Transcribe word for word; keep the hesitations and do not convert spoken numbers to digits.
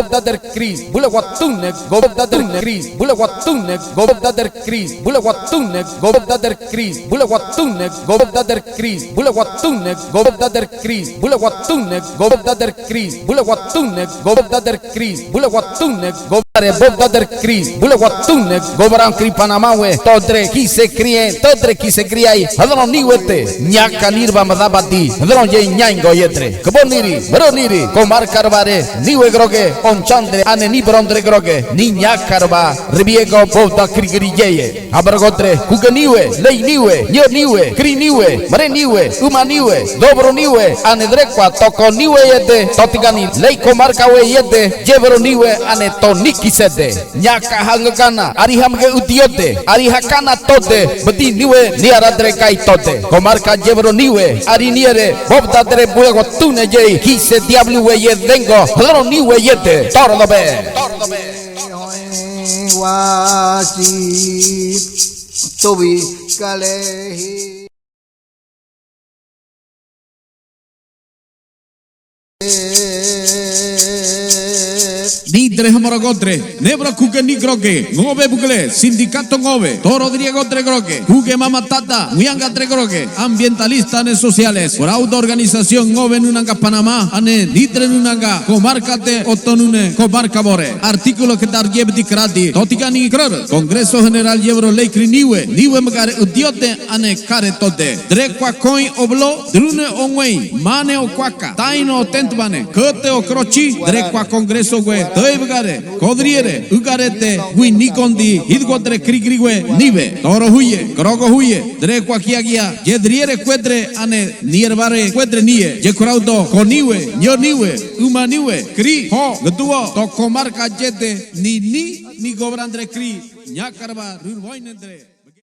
Gobdader Kris, bula watune, gobdader Kris, bula watune, gobdader Kris, bula watune, gobdader Kris, bula watune, gobdader Kris, bula watune, gobdader Kris, bula watune, gobdader Kris, bula watune, gobdader Kris, bula watune, gobdare, gobdader Kris, bula watune, gobran Kris Panamá we, todre kise krié, todre kise kriai, hadron niwe te, ñaka nirba madabati, hadron ye ñaingo yedre. Kabo niri, bro niri, komarka rebare, niwe kroke, onchandre, ane ni brondre kroke, ni ñaka reba, rebiego, bobda krigri yeye. Abargotre, kuge niwe, lei niwe, ño niwe, kri niwe, mare niwe, uma niwe, dobro niwe, ane drekwa, toko niwe yede, totigani, lei komarka we yede, yebro niwe, ane to ni kisede. Ñaka hangakana, ari hamge utiode, ari hakana tode, bedi niwe, niara drekai tode. Komarka yebro niwe, ari niere, bobdadre bula watune yei, kise diablo we yedengo, hadron niwe yede, toro dobe. Wasi, tobi, kalehi. Ni dre hamaragotre, nebra kuge ni kroke, ngove bukle, sindicato ngove, toro driegotre kroke, kuge mamatata, muyangagotre kroke, ambientalista ne sociales, por auto organización ngove nunanga Panamá, ane ni dre nunanga, komarka te, oto nune, komarka bore. Artículo ke dar yebdi kradi, totigani kror, Congreso General yebro lei kri niwe, niwe magare utiode, ane kare tode. Drekwa koin oblo, drune onwei, mane okwaka, taino otentbane, kete okrochi, drekwa Congreso we, tei bgare, kodriere, ugarete, wi nikondi, hidgotre krigri we, niwe, toro huye, krogo huye, drekwa kiagia, yedriere kuedre, ane, nierbare, kuedre nie, yekuraudo, ko niwe, ño niwe, uma niwe, kri, ho, gduo, to komarka yede, ni ni, ni gobrandre kri, ñakarba, rurboinendre.